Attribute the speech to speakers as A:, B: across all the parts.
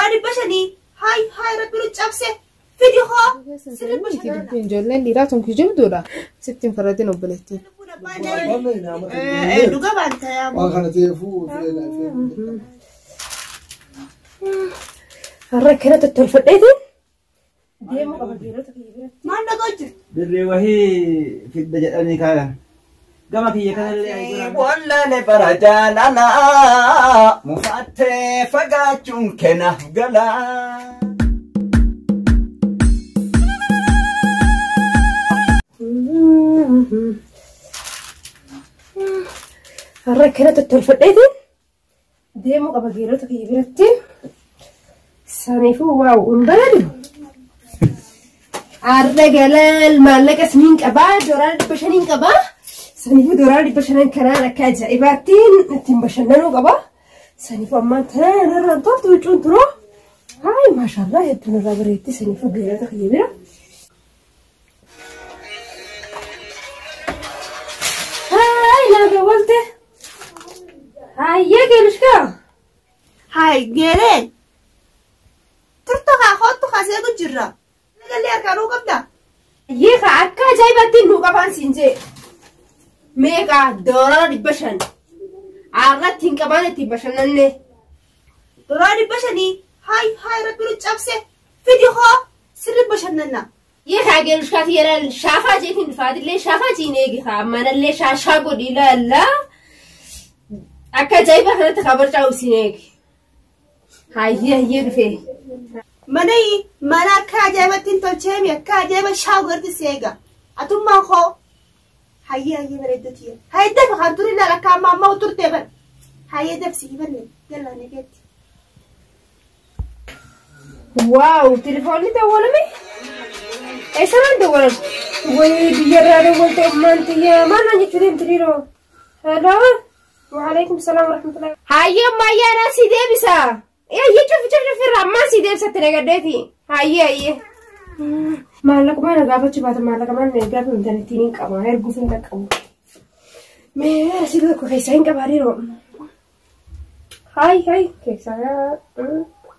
A: Doolaara 500 haay haay rabbi nu cabse fidi hoo sirri bashannana.
B: Ijoolleen dhiiraa tun kijibduudha. Sitti hin faradin obboleettiin.
A: Dhuga baanta yaa.
C: Waan kana ta'eefuu.
B: Har'a akkana tottolfadheetiin deemuu qaba geerota kiyya biratti.
A: Maal dhagoo jirtu?
D: Birrii wahii fidda jedhanii kaayan. Gama kiyya kanallee.
E: Wallaale bara jaalalaa mufattee fagaachuun kennaaf galaa.
B: Har'a akkana tottolfadheetiin deemuu qaba geerota kiyya biratti. Saniifuu waaw hin bareedu. Har'a galaal maallaqa isiniin qabaa doolaara 500 qabaa. Saniifuu doolaara 500 kanaan akka ajaa'ibaatti ittiin bashannanuu qaba. Saniifuu ammaan tana narraan toltu huccuun turoo. Haay maashaallah hedduu narraa bareetti saniifuu geerota kiyya bira. Haay naa dawwalte. Hayyee geelushkaa.
A: Haay geeree. Turto kaa hoottu kaa seegu jirra. Nagallee harkaa nuu qabda.
B: Hayyee kaa akka ajaa'ibaatti nuu qabaan siin jee. Meeqa doolaara 500. Har'atti hin qabaan ittiin bashannanne.
A: Doolaara 500 haay haay rabbi nu cabse fidi hoo sirri bashannana.
B: Yee kaa geelushkaati yeroo shaafaa jeetiin dhufaatillee shaafaa jiin eegi kaa manallee shaashaa godhi ilaallaa. Akka ajaa'iba kanatti kabarcaa usiin eegi. Hayyee hayyee dhufee.
A: Mana mana akka ajaa'ibatti hin tolcheemi akka ajaa'iba shaawarti seega. Atummaan hoo hayyee hayyee bareedduu tiyya. Hayyee dafa kan turi ilaala akka amma amma turtee bara. Hayyee dabsi hibanne jallaan egeetti.
B: Waaw telefoonni dawwalame. Eessarraan dawwalan? Wayii biyyarraa dawwalte ummaan tiyya maal naan jechuu deemti dhiiroo? Hello. Waalaikum salaam warahmatullahi. Hayyee ammayyaa naa si deebisa. Hayyee cufi cufi cufi ammaan si deebisatti nagaddeeti. Hayyee hayyee. Maallaquma na gaafachuu baata maallaqa maal na ergaa fi intarneetiin hin qaba erguuf hin qaqqabu. Mee asii tokko keessaa hin qabaa dhiiroo. Haay haay keessaa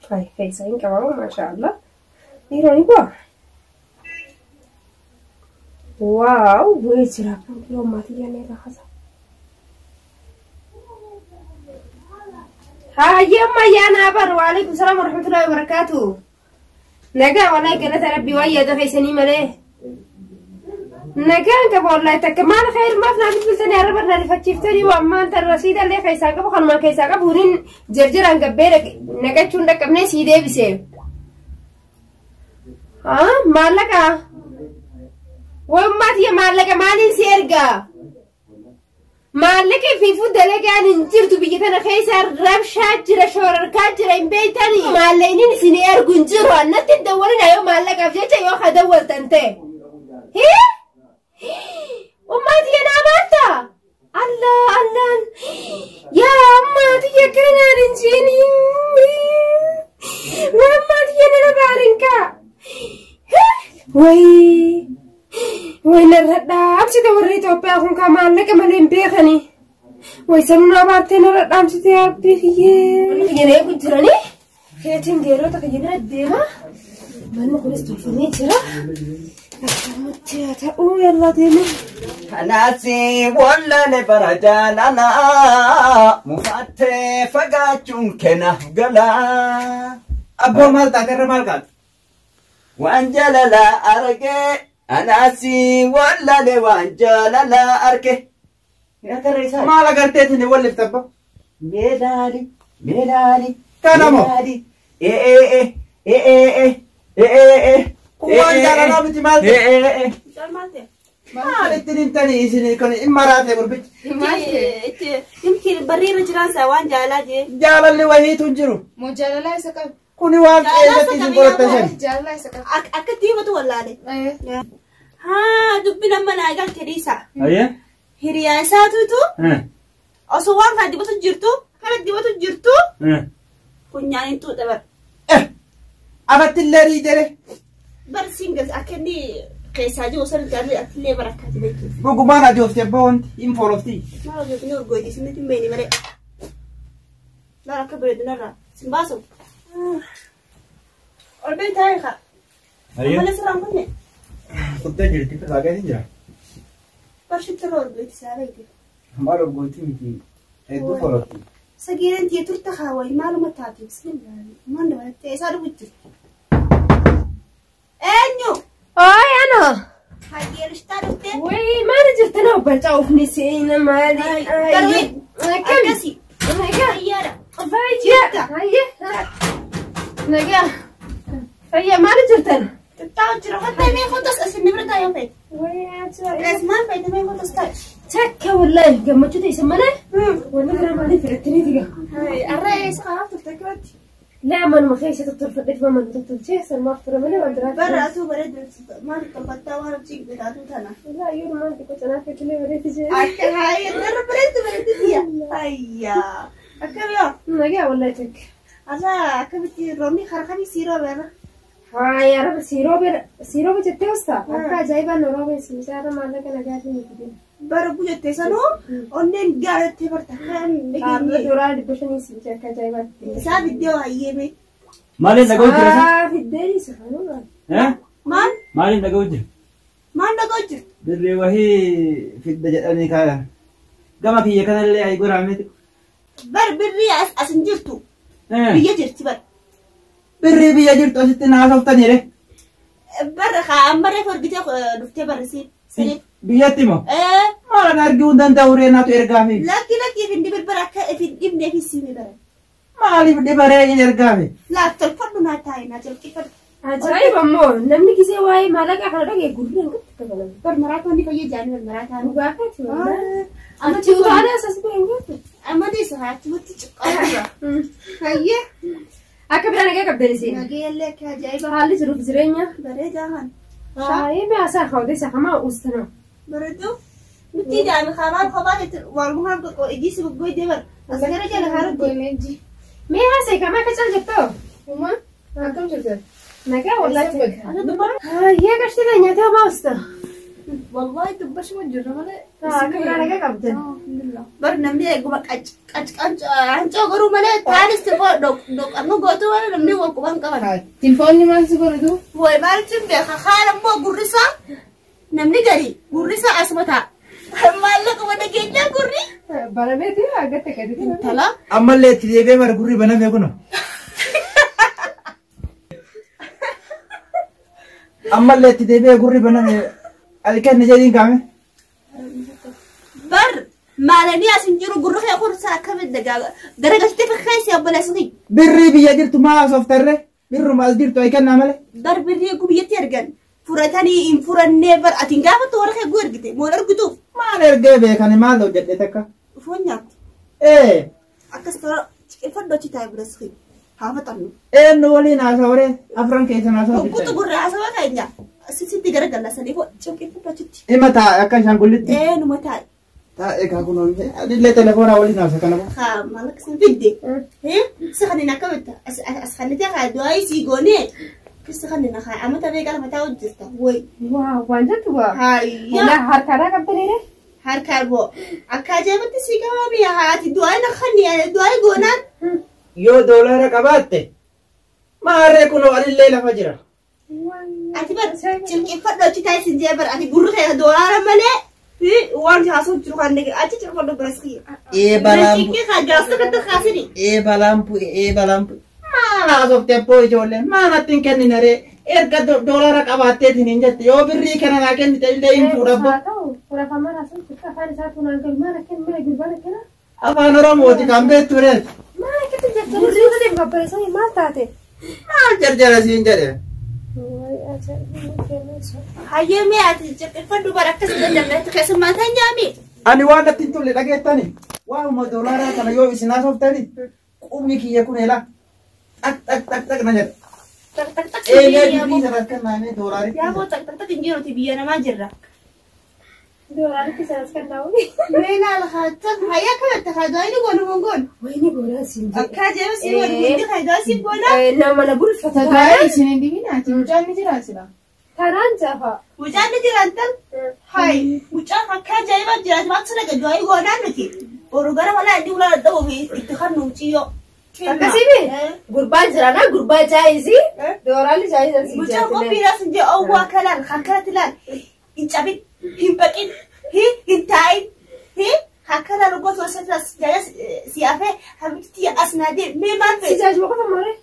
B: haay keessaa hin qabaa maashaallah. Dhiiroo ni bu'a. Waaw bu'ee jira kan dhiiroo maatii yaadne irraa hasa. Hayyee ammayyaa naa bar waalaikum salaam warahmatullahi wabarakaatu. Nagaa wallahi galata rabbi waan yaada keessanii malee. Nagaan qaba wallahi takka maal khayr maaf naa bilbiltanii arraba naa rifachiiftanii waan maanta rasiidallee keessaa qabu kanumaan keessaa qabu hunin jarjaraan gabbee naqachuun dhaqqabnee sii deebise. Maallaqa. Walumaa tiyya maallaqa maaliin si ergaa? Maallaqa fiifuu dalagaan hin jirtu biyya tana keessa rabshaa jira shoorarkaa jira hin beektanii. Maallaqni isin ergu hin jiru annatti hin dawwalina yoo maallaqaaf jecha yoo ka dawwaltan ta'e. Ummaa tiyya naa baata? Allah Allah yaa ammaa tiyya akkana naan hin jeeni. Waa ammaa tiyya nana baarinkaa. Wayii. Way narra dhaabsite warri Itoophiyaa kun kaa maallaqa malee hin beekani. Way sanuu naa baartee narra dhaabsite abbii kiyyee. Kiyyeen eegu jiranii keetiin geerota kiyya bira deema. Manni kunis tolfamee jira. Akkamatti haa ta'uu yallaa deeme.
E: Kanaasi wallaale bara jaalalaa mufattee fagaachuun kennaaf galaa.
D: Abboo maal taate irra maal kaate?
E: Waan jaalalaa argee anaasi wallaale waan jaalalaa arge. Agarra isaa.
D: Maal agarteetiin wallifte abbaa?
E: Meelaali meelaali.
D: Kana moo?
E: Meelaali. Ee ee ee ee ee ee ee.
D: Kun waan jaalalaa miti maal ta'e?
E: Ee ee ee.
A: Maal ta'e?
D: Maal ittiin himtanii isin kan hin maraate gurbichi?
B: Maal ta'e?
A: Yimkiin barri irra jiraan isaa waan jaalalaa jee.
D: Jaalalli wahiitu hin jiru.
B: Moo jaalalaa isa qabu?
D: Kuni waan
A: Jaalalaa
D: qeessatti
A: isa
D: isin
A: qabu yaa
D: qorattan sani.
B: Jaalalaa isa qabu.
A: Akka itti himatu wallaale. Haa dubbi nama naa galte dhiisa.
D: Ayyee?
A: Hiriyaa isaatutu osoo waan kana dibatu jirtu kana dibatu jirtu funyaan hin tuuxe bara.
D: Afatti illee riidere.
A: Bar single akka inni keessaa jiru san gaarri atillee bara akkaati beektu.
D: Dhugumaan ajoofte abbaa wanti hin foolofti.
A: Maal hojjetu ni urgooti isinitti hin beekni malee. Laala akka bareedu narraa sin baasu. Ol bee taa'e kaa.
D: Hayyee.
A: Malee sirraan kunne.
D: Kuttee jirti saaqeetiin jira.
A: Barshitti irra ol beeti isaa beekte.
D: Maal ol gootii miti hedduu folotti.
A: Sageen tiyya turte haa wayi maaluma taate bismillah. Maan dabalattee isaa dhufu jirti. Eenyu?
B: Ooy ana.
A: Hayyee rishtaa dhuftee.
B: Way maal jirta na balcaa ufni seena maali?
A: Garuu
B: Akkami?
A: akkasii.
B: Nagaa.
A: Hayyaadha.
B: Fayyaa. Hayyee. Nagaa. Fayyaa maal jirtan?
A: Xixiqqaa jira. Hottee mee hotas asin ni bira taa'ee feete.
B: Way ajaa'iba.
A: Ees maal feete mee hotas taa'e.
B: Takka wallaahi gammachuu ta'e malee. Wanni biraa maaliif fedhattanii diga?
A: Arra eessa kanaaf turte kiratti?
B: Laa manuma keessa tottolfadheef manuma tottolchee sanumaaf ture malee waan biraa.
A: Barra atuu bareedu maal tolfattaa waan hojii bitaatu tana.
B: Wallaahi yoo maal xiqqoo cinaa feetulee bareedu jee.
A: Akka haayee irra bareedu bareedu tiyya. Ayyaa. Akkam yoo?
B: Nagaa wallaahi takka.
A: Arra akkamitti roobni harkanii sii roobe arra?
B: Haa raba siiroobe jettee hosta? Akka ajaa'ibaan na roobee si misaara maallaqa nagaatiin ni fidin.
A: Bara gujattee sanuu onneen gaarattee barta kan
B: Har'a
A: dhageenye.
B: doolaara 500 si bitee akka ajaa'ibaatti.
A: Isaa fiddee hayyeeme.
D: Maaliin dhaga'u jira isa?
B: Saa fiddee isa kanuma.
D: Eh?
A: Maal?
D: Maaliin dhaga'u jira?
A: Maal dhaga'u jirtu?
D: Birrii wahii fidda jedhanii kaayan. Gama kiyya kanallee ayi goraameti.
A: Bar birrii as hin jirtu. Biyya jirti bar.
D: Birrii biyya jirtu asitti naasoftanii re.
A: Bar haa amma reefu argitee dhuftee barrisiin. Siriif.
D: Biyyatti moo?
A: Ee.
D: Maal ana arguu hin danda'u ree naatu ergaafi.
A: Lakki lakki ifin dhibir bara akka ifin dhibneef isiin bara.
D: Maaliif dhibaree hin ergaafi?
A: Laaf tolfadhu naa taa'e naa jalqifadhu.
B: Ajaa'iba immoo namni gisee waa'ee maallaqaa kana dhaga'e gurri hin qabdu dabalama.
A: Bar maraatoon ni fayyee jaanii bar maraataan.
B: Dhugaa kaati wallaahi.
A: Amma
B: Achi utaalee asas ba'e hin gootu.
A: Amma dhiisa haa achumatti ciqqaa jira. Hayyee.
B: Akka biraa nagaa qabdan isin.
A: Nageellee akka ajaa'iba.
B: Haalli jiruuf jireenya.
A: Bareedaa kan.
B: Baay'ee mi'aasaa hawwatee isa hamaa uustana.
A: Bareedu. Nuti jaami kamaan kophaa jetti walumaa qoqqoo ijji si goggoo deeman. As gara jala haarudde.
B: Mee haasa'e kamaa akka cal jettoo?
C: Uma, akkam jirta?
B: Nagaa wallaahi.
A: Ati dubbaa.
B: Hayyee qarshii nyaata hamaa usta.
C: Wallahi dubbashuma jirra malee.
B: Akka biraa nagaa qabdan.
C: Alhamdulillah.
A: Bar namni eeguma qancoo garuu malee taanis tirfoo dhoqannu gootu malee namni wal quban qaban.
C: Tilfoonni maal si godhatu?
A: Way maalitti beeka haala immoo gurrisaa namni gari gurrisaa asuma ta'a. Maallaqa nageenyaa gurri.
B: Barameeti agatte gadi.
A: Intala.
D: Ammallee itti deebi'ee bara gurri baname kuno. Ammallee itti deebi'ee gurri baname ali kenna jedhiin kaame.
A: Bar maalanii as hin jiru gurri kee kursaa akkamitti dagaaga garagaltee fakkeessi obboleessi.
D: Birrii biyya jirtu maa haasoftarre? Birruma as jirtu ayi kennaa malee.
A: Bar birrii eeguu biyyatti ergan furatanii hin furannee bar ati hin gaafattu warra kee eeguu ergite mool argituuf
D: Maal ergee beekani maal hojjedhe takka?
A: Foon nyaattu.
D: Ee
A: Akkas tola ciqilfadhu achi taa'e buleessi haa faxannu.
D: Eenyu waliin haasawree afran keessan haasawaa
A: Hogguutu
D: jirtan.
A: gurra haasawa keenya sitti garagallasanii ciqilfadhu achitti.
D: Ima taa'e akka shaangullitti.
A: Ee numa taa'e.
D: Taa'e kaa kun adillee telefoonaa waliin haasa kana.
A: Haa maallaqa san fidde. Si kanneen akkamitti as kannitee haa du'aa sii goonee si kanneen haa amata beekaa lafa taa'u jirta. Wayi.
B: Waa waan jettu waa.
A: Haayyaa.
B: Wallaahi harkaadhaa qabdaniire.
A: Harkaan boo akka ajaa'ibatti sii qabaa biyya haati du'aa na kanni du'aa goonaan.
D: Yoo doolaara qabaatte maarree kunoo adillee lafa jira.
A: Ati bar cinqifadhu achi taa'e sin jee bar ati gurri kee doolaara malee waan haasoo jiru kan achi cinqifadhu biras kiyya.
D: Ee balaan
A: Cinqii kaa gaasa kan kaasini.
D: Ee balaan bu'e ee balaan bu'e. Maal haasofte abboo ijoollee maal natti hin kennine ree erga doolaara qabaatteetiin hin jette yoo birrii kana naa kennite illee hin fuudhabbo.
B: Haa ta'u furafamaan haasa'u jirta afaan isaa tuunaan galu maal akkana mana gurbaan akkana.
D: Afaan Oromooti kan beektu ree.
B: Maal akkatti jettanii suuta deemu babbareessanii maal taate?
D: Maal jarjara siin jedhe.
A: Hayyee mee ati cinqifadhu bar akkas dandamnetti keessumaa tan nyaami.
D: Ani waan natti hin tolle dhageettani. Waanuma doolaaraa kana yoo isin haasoftani qubni kiyya kun elaa xaq xaq xaq xaq na jedha.
A: Tak tak tak.
D: Eelee birrii sana akka naannee doolaaritti.
A: Yaa boo tak tak tak hin jiruti biyya namaa jirra.
B: Doolaaritti sanas kan taa'u.
A: Mee laal haa tak hayyaa kanatti haa du'aa inni goonu mongoon.
B: Wayini goonaa siin jedhe.
A: Akka ajaa'iba sii goonu hundi haa du'aa sii goona.
B: Nama na bulfata
C: Tajaajila isin hin dhibinaati. Mucaan ni jira sila.
B: Tanaan jafa.
A: Mucaan ni jiran tan. Hai mucaan akka ajaa'ibaa jiraatu maal sana du'aa goonaan nuti. Boru gara malaa inni ulaa dadhabuu fi itti kan nu ciyyoo.
B: Akkasii gurbaan jiraana gurbaa jaayizii dooraalli jaayizan si
A: Mucaan qophiidhaas hin jee owwaa kalaan hakkanatti laal hin cabin hin baqin hin taa'in hakkanaan gosa osoo si hafee habibti as naa deem mee maal
B: Si
A: fe'e
B: jaajima qofa malee.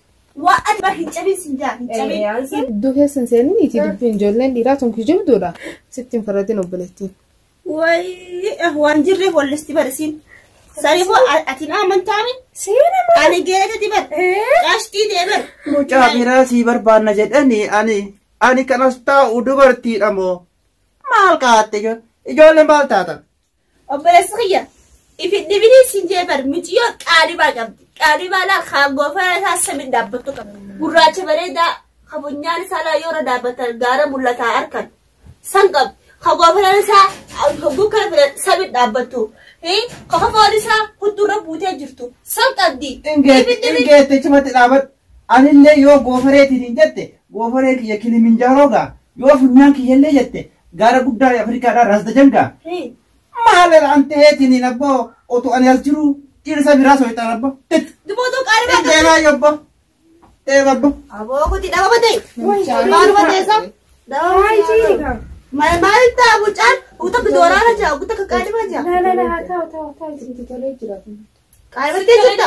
A: waa ati bar hin cabin sin jaa hin cabin.
C: Iddoo keessa hin seenin iti dubbiin ijoolleen dhiiraa tun kijibduudha. Sitti hin faradin obboleettiin.
A: Wayii waan jirreef wallisti barisiin. Sariifoo ati na amantaami
B: Seena maa.
A: ani geerati bar qaashtii ta'e bar.
D: Mucaa biraa sii barbaanna jedhanii ani kanas taa'u dubartiidha moo maal kaatte ijoolleen maal taatan?
A: Obboleessi kiyya ifi dhibinii sin jee bar miciyoo qaalibaa qabdi. Qaalibaa laa kaan goofaa isaa samiin dhaabbattu qabdi. Gurraacha bareedaa ka funyaan isaa laa yoo irra dhaabbatan gaara mul'ataa harkan san qabdi. Ka goofaan isaa hogguu kana filan samiin dhaabbattu. Ka foon isaa huddurra buutee jirtu san qabdi.
D: Ingeette cimatti dhaabadhu. Anillee yoo goofareetiin hin jette goofaree kiyya Kilimanjaaroo gaa yoo funyaan kiyyallee jette gaara guddaa Afrikaadhaa Rasda jangaa. Maal an ta'eetiin hin abboo otoo ani as jiru dhirsa biraa soixaan abboo.
A: Dubootuu qaalibaa qabdi.
D: Deemaa yobbo. Deema abboo.
A: Aboo kuti dhaba ta'e. Maaluma teessa?
B: Jaayizii.
A: Maal ta'a mucaan uta dooraara jaa uta ka qaalibaa jaa.
B: La la la haa ta'u ta'u ta'u.
C: Sitti tolee jira.
A: Qaalibattee jirta?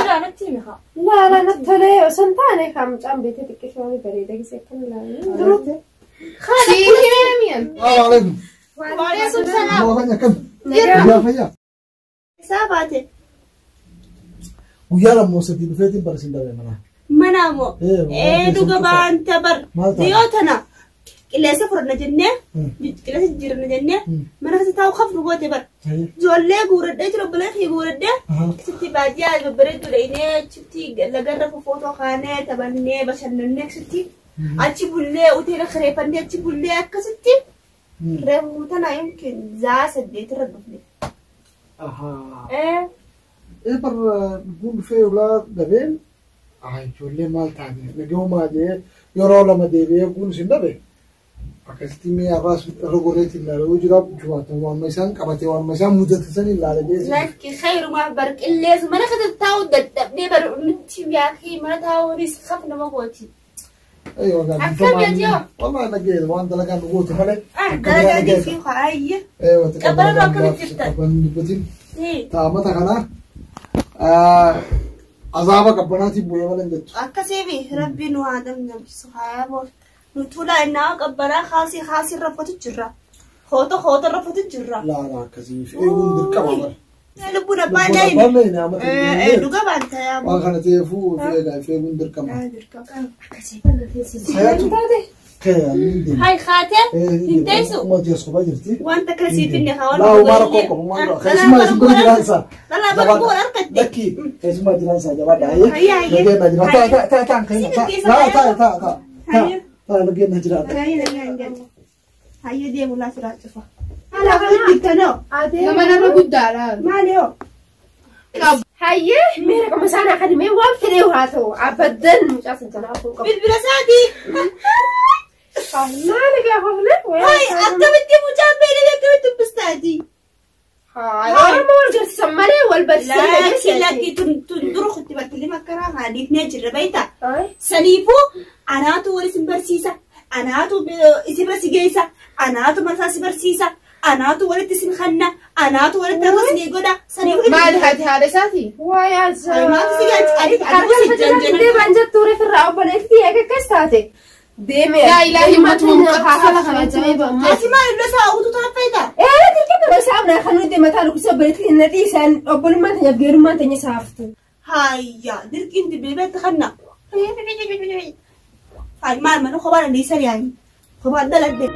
B: La la natti tolee osoo hin taane kan mucaan beekee xiqqishoo waan bareeda gisee akkana ilaalu.
C: Sii himee
F: Salaamu alaikum.
A: Waalaikum salaam.
F: Guyyaa akkam? Guyyaa fayyaa.
A: Isaa baate.
F: Guyyaa lammoo sadii dhufeetiin barsiin dhabe mana.
A: Mana moo?
F: Ee,
A: Dhuga baanta bar.
F: Maal ta'a?
A: Dhiyoo tana qilleensa fudhanna jennee qilleensa jijjiiranna jennee mana keessa taa'u kafnu goote bar. Ijoollee guuradhee jiru obboleessa kiyya guuradhee sitti baadiyyaa babbareedduu dhaqnee achitti lagarra fofootoo kaanee taphannee bashannannee sitti achi bullee uteela kireeffannee achi bullee akkasitti reefuu tana yookiin zaa 8 irra dhufne.
F: Ee bar dhuguun dhufee ulaa dhabeen ijoollee maal taane nagahuma jee yeroo lama deebi'ee guun isin dhabe akkasitti mee afaas irra goreetiin ilaalee jira jumaata waan isaan qabatee waan isaan mudate san ilaale jee.
A: Lakki khayrumaaf bar qilleensa mana keessa taa'uu dadhabnee bar nutti yaakii mana taa'uunis kaf nama gooti. Akkam jechuun?
F: Wallahi nagee waan dalagaan nu goote malee.
A: Dalagaa dhiisii kaayye. Qabbanoo akkamitti jirtan?
F: Qabban dubbatiin. Taamata kana azaaba qabbanaatiin bu'ee malee hin jettu.
A: Akkasiifi rabbi nu haa damdamchisu haa boor. Nu tuulaa innaa qabbanaa kaasii kaasii raffatu jirra. Hoota hoota raffatu jirra.
F: Laala akkasii eeguun dirqama bara.
A: Lubbuun abbaa
F: Lubbuun
A: illee
F: abbaa illee nama ta'e.
A: Dhuga baanta yaa
F: Waan kana ta'eefuu of eeguun dirqama.
B: Akkasii.
F: Hayatu. Kee ani deema.
A: Hay kaatee hin teessu.
F: Uummati as kophaa jirti.
A: Wanta akkasii finne haa waan
F: Laa umaara koo qabu maal keessumaa isin bira jiraansa.
A: Laa bara koo harkatte.
F: Lakki keessumaa jiraansa jabaadha.
A: Hayya, hayya.
F: Nageen na jira. Taa taa taa taa taa taa taa taa
A: Hayya.
F: taa nageen na jiraata.
A: Hayya deemu laa siraa cufa. Haala akkamitti bittanoo?
C: Nama narra guddaadha.
A: Maali hoo?
B: Hayyee mee raqama isaanii akka dhimee waan fedhee haa ta'u abaddan mucaa san jalaa kun qabu.
A: Bilbila isaatii.
B: Maali gaafa filan?
A: Hay akkamitti mucaan beelee akkamitti dubbistaati?
B: Oromoo wal garsiisan malee wal barsiisan
A: Lakki lakki tun tun dura kutti bakki makkaraa haadhiifnee jirra beektaa? Saniifuu anaatu wal isin barsiisa. Anaatu isin bira si geessa. Anaatu mana si barsiisa. Anaatu walitti isin hanna. Anaatu walitti harka isin godha. Saniifuu
C: Maali haati haadha isaati?
B: Wayaa
A: Maatu si galcha. Ani
B: Harka
A: si
B: janjana. Deemaan jettu reefirraa obboleettii eega akkas taate. Deemee.
C: Yaa ilaahi matuma mucaa kana ajaa'iba.
A: Ati maal illee isaa utuu tana fayyada?
B: Ee dirqama isaa abnaa kan nuti mataa dhukkubsa obboleettii hin dhiisan obbolummaan teenya geerummaan teenya saaftu.
A: Hayya dirqiin dibbeetti hanna. Hay maal mana kophaan dhiisan yaani. Kophaan daladde.